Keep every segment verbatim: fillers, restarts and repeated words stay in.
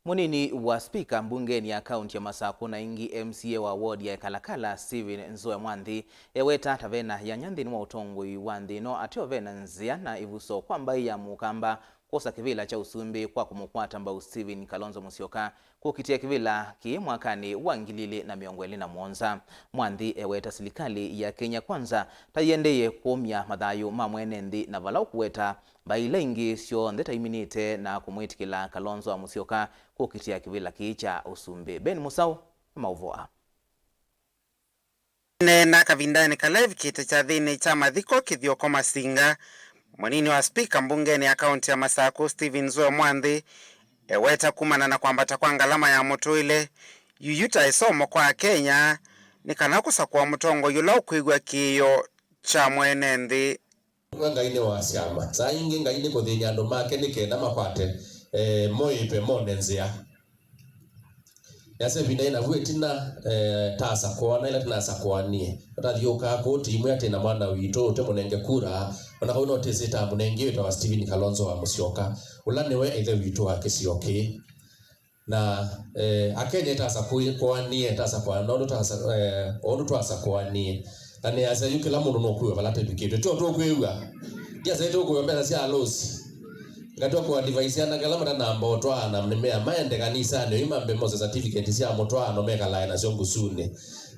Mũnini wa spika mbungenĩ ya kaunti ya Masakũ na ĩngĩ M C A wa ward ya Ekalakala, Stephen Nzue Mwanthi, eweta ta vena yanya nthĩnĩ wa ũtongoi wa nthĩ ĩno ateo vena nzĩa na ĩvuso kwa mbaĩ ya Mũkamba kwosa kĩvĩla kya ũsumbĩ kwa kũmũkwata mbau Stephen Kalonzo Musyoka kũkitĩa kĩvĩla kĩĩ mwakanĩ wa ngili ilĩ na mĩongo ĩlĩ na mũonza. Mwanthi eweta silikalĩ ya Kenya Kwanza ta yĩendeeye kũmya mathayũ ma mwene nthĩ na vala ũkũweta mbaĩ ila ingĩ syonthe ta iminĩte na kũmwĩtĩkĩla Kalonzo wa Musyoka kũkitĩa kĩvĩla kĩĩ kya ũsumbĩ. Ben Musau na maũvoo aa. Neena kavindanĩ kala evikĩte kyathĩnĩ kya mathiko Kĩthioko Masinga, mũnini wa spika mbungenĩ ya kaunti ya Masakũ, Stephen Nzue Mwanthi, eweta kumana na kwambata kwa ngalama ya mũtũĩle, yuyu ta ĩsomo kwa Akenya nĩ kana kũsakũa mũtongoi ũla ũkwĩw'a kĩĩo kya mwene nthĩ. We Ngai nĩ wa syama. Saa ingĩ Ngai nĩ kũthĩny'a andũ make nĩ kenda makwate, eh, moĩpe mone nzĩa. Yasya ĩvinda yĩna vu ĩtina, eh, taasakũana ĩla tũnasakũanie. Ũtathiũũkaa kũũ tĩimwĩa tĩ na mwana witũ, ũtĩmũnenge kura, ona kau no tĩsĩ tamũnengie wĩtawa Stephen Kalonzo wa Musyoka, ũla nĩwe ĩthe witũ wa kĩsio kĩĩ. Na, eh, Akenya ĩtasa kũanie, ĩtasa kũana, nũndũ tasa, eh, ũndũ twasa kũanie. Na nĩasya yu kĩla mũndũ nũkwĩw'a vala tũvikĩtwe. Tyo tũkwĩw'a. Ndiasya tũkwĩw'a mbesa sya alũsi. Ngatwa kũ advise anake ala matanamba ũtwaana nĩmea maende kanisanĩ oyu mambe mose certificate sya mũtwaano mekalae nasyo ngusunĩ.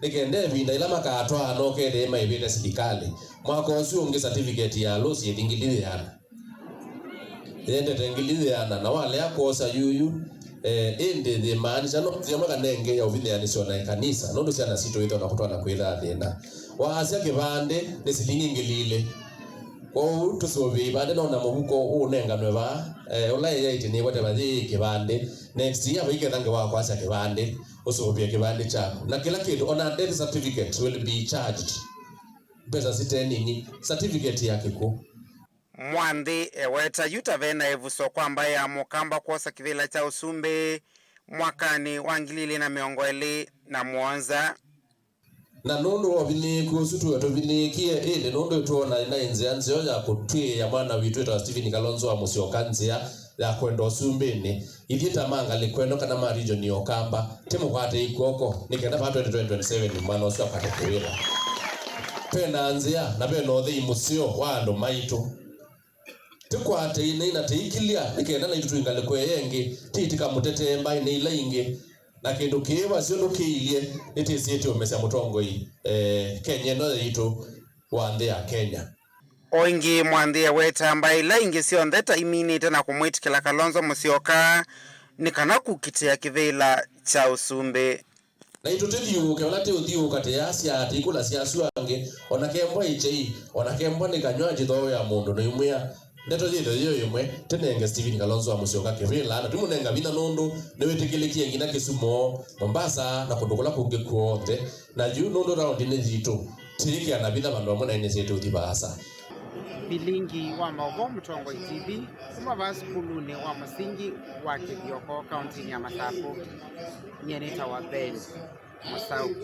Nĩkenda ĩvinda ĩla makatwaana ũkethĩe maĩvĩte silikalĩ. Mwaka ũsu ũngĩ certificate ya alũsi ĩthi ngili yĩana. Yendete ngili yĩana, na walea kwosa yuyu, eh, ĩndĩ yĩmaanisha no nzĩa mwa kanenge ya ũvinyĩanĩsyo na ĩkanisa, nũndũ syana sitũ ithona kũtwala kwĩthaa thĩna. Waasya kĩvandĩ nĩ silingi ngili ilĩ. Kwoou tũsũvĩe ivandĩ, nona mũvuko ũũnenganwe vaa, eh, ũla ĩyaĩtye nĩkwete vathĩ kĩvandĩ. Next year vaiketha ngewa kwasya kĩvandĩ, ũsũvĩe kĩvandĩ kyaku. Na kĩla kĩndũ, ona death certificate will be charged. Mbesa site nini, certificate ya kĩkw'ũ. Mwanthi eweta yu ta vena ĩvuso kwa mbaĩ ya Mũkamba kwosa kĩvĩla kya ũsumbĩ mwakanĩ wa ngili ilĩ na mĩongo ĩlĩ na mũonza. Na nũndũ wa ũvinyĩĩku ũsu tuwe tũvinyĩĩkie, ĩndĩ nũndũ ĩtwona naĩ nzĩa nzeo ya kũtw'ĩĩa mwana witũ wĩtawa Stephen Kalonzo wa Musyoka nzĩa ya kwenda ũsumbĩnĩ, ithyĩ ta ma ngalĩko ĩno kana ma region ya Ũkamba, tĩmũkwatei kw'oko nĩ kenda vaa twenty twenty-seven mwana ũsu akwate kĩvĩla. Vena nzĩa na vena ũthei mũseo wa andũ maitũ. Tĩkwatei naĩ na tĩikilya nĩ kenda naitũ twĩ ngalĩko ĩya ĩngĩ, tĩtĩkamũtetee mbaĩnĩ ila ingĩ. Na kĩndũ kĩĩ wasyo ndũkĩilye nĩtĩsĩte ũmesya mũtongoi, eh, Kenya ĩno yaitũ wa nthĩ ya Kenya. O ĩngĩ, Mwanthi eweta mbaĩ ila ingĩ syonthe ta iminĩte na kũmwĩtĩkĩla Kalonzo Musyoka nĩ kana kũkitĩa kĩvĩla kya ũsumbĩ. Naitũ tĩthiũũke vala tĩũthiũũka tĩyasya, tĩikũlasya asu angĩ, o na kembwa ĩkyei, o na kembwa nĩ kanyw'a njĩthooea mũndũ, naimwĩa, ndeto yĩthe yĩyo ĩmwe, tĩnenge Stephen Kalonzo wa Musyoka kĩvĩla, na twĩmũnenga vinya nũndũ nĩwĩtĩkĩlĩkie nginya Kisumu, Mombasa, na kũndũ kũla kũngĩ kw'onthe. Na yu nũndũ raũndi nĩ yitũ, tĩĩkĩana vinya vandũ vamwe na ĩnĩsĩ tũthi vaasa. Vilingi wa maũvoo, Mũtongoi T V, kuma vaa sukulunĩ wa mũsingi wa Kĩthioko, kauntinĩ ya Masakũ. Nyie nĩtawa Ben Mũsaũ.